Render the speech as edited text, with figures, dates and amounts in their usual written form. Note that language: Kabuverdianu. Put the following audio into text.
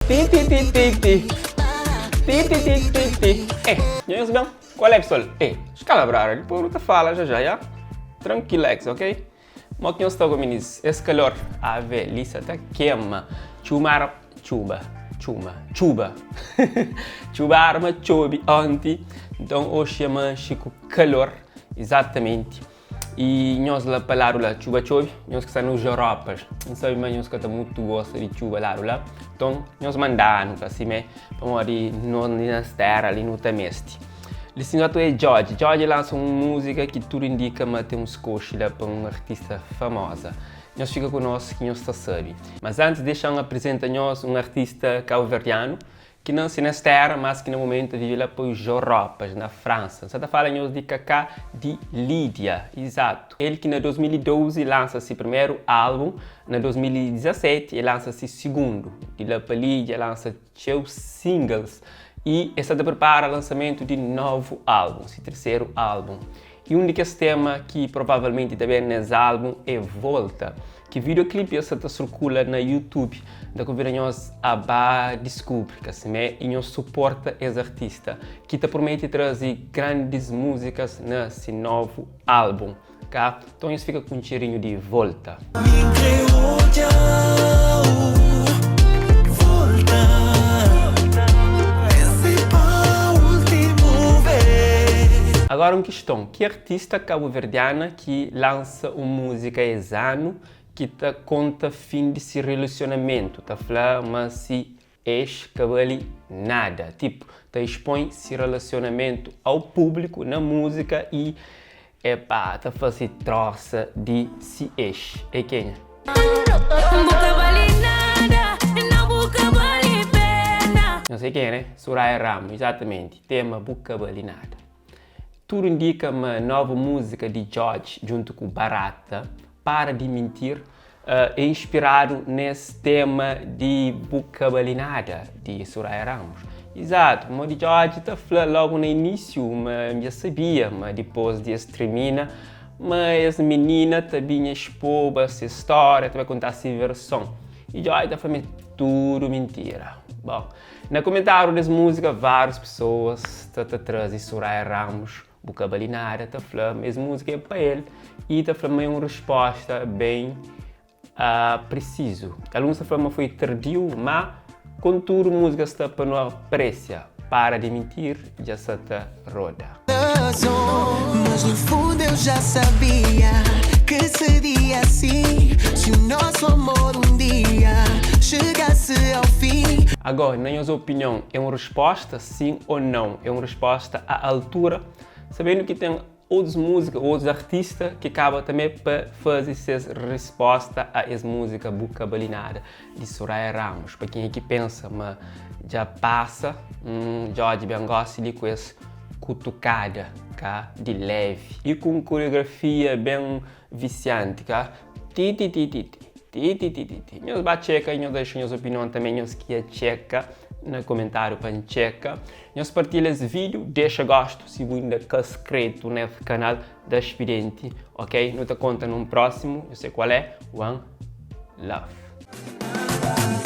Ti ti ti ti ti Ti ti ti ti ti Eh, nhos ben? Kual é pessoal? Eh, skala brother, dipôs nu ta fala já já, ya? Tranquilex, ok? Mo ki nhos sta go minis? Es kalor, ave, li sa ta kema Txuma ar, txuba, txuma, txuba Txuba arma txobi onti Nton oxi é manxi ku kalor, izatamenti I nhos la pa ladu la, txuba txobi? Nhos ki sta nos Europas, N sabe ma nhos ka ta mutu gosta di txuba ladu la Nton nhos manda-nu ka simé Pamodi nos li nas tera li nu ta meste. Li sin otu é Djodje. Djodje lansa un múzika ki tudu indika ma ten uns koxi la pa un artista famoza. Nhos fika ku nos ki nhos ta sabe. Mas antis dexa-m aprizenta nhos un artista kauverdianu ki nanse nes tera mas ki na mumentu ta vive la pa Joropas, na Fransa. N sa ta fala nhos di Kaká di Lídia. Izatu. El ki na 2012 lansa si primeru álbum, na 2017 el lansa si sigundu. Di la pa li dja lansa txeu singles y el sta ta pripara lansamentu di novu álbum, si terseru álbum. Y un di kes tema ki provavelmenti ta ben nes álbum é Volta, ki videoclip dja sta ta sirkula na YouTube. N ta konvida nhos a ba diskubri, ka simé, y nhos suporta es artista ki ta prometi traze grandis múzikas na si novu álbum. Ka? Nton nhos fika ku un txerinhu di volta. Mi N kre odja-u volta Nen se pa últimu vez. Agora un kiston, ki artista kabuverdiana ki lansa un múzika es anu ki ta konta fin di si relasionamentu, ta fla ma si Ex ka bali nada. Tipo, ta expõe si relacionamento ao público na música e epá, ta fase troça di si ex. É kenha? Bu ka bali nada, não bu ka bali pena. Não sei kenha, né? Soraia Ramos, exatamente. Tema Bu ka bali nada. Tudu indika ma novu múzika di Djodje djuntu ku Barata, Para di Mentir, é inspiradu nes tema di Bu Ka Bali Nada, di Soraia Ramos. Izatu, pamodi Djodje ta fla logu na inísiu ma dja sabia ma dipôs di es trimina ma es minina ta binha expoba se stória, ta bai kontá se verson. I Djodje ta fla ma é tudu mintira. Bon. Na komentáriu des múzika, várius pesoas sta ta traze Soraia Ramos, Bu ka bali nada, ta fla ma es múzika é pa el y ta fla ma é un resposta ben presizu. Alguns ta fla ma foi tardiu, má kontudu múzika sta pa nu apresia. Para de mentir dja sa ta roda. Mas no fundo eu já sabia que seria assim Se o nosso amor um dia chegasse ao fim. Agora, na nhos opinion, é un resposta sim ou não? É un resposta à altura? Sabendo ki ten otus múzika, otus artista ki kaba tanbê pa faze ses resposta a es múzika Bu Ka Bali Nada di Soraia Ramos. Pa kenha ki pensa ma dja pasa, hum, Djodje ben gosi li ku es kutukada ka di levi i ku un koreografia ben visianti ka ti ti ti ti ti ti ti ti ti ti nhos ba txeka i nhos dexa nhos opinion tanbe nhos ki a txeka na komentariu pa N txeka nhos partilha es video dexa gostu si bu inda ka skretu nes kanal da spidenti ok nu ta konta nun prosimu eu sei kual é one love.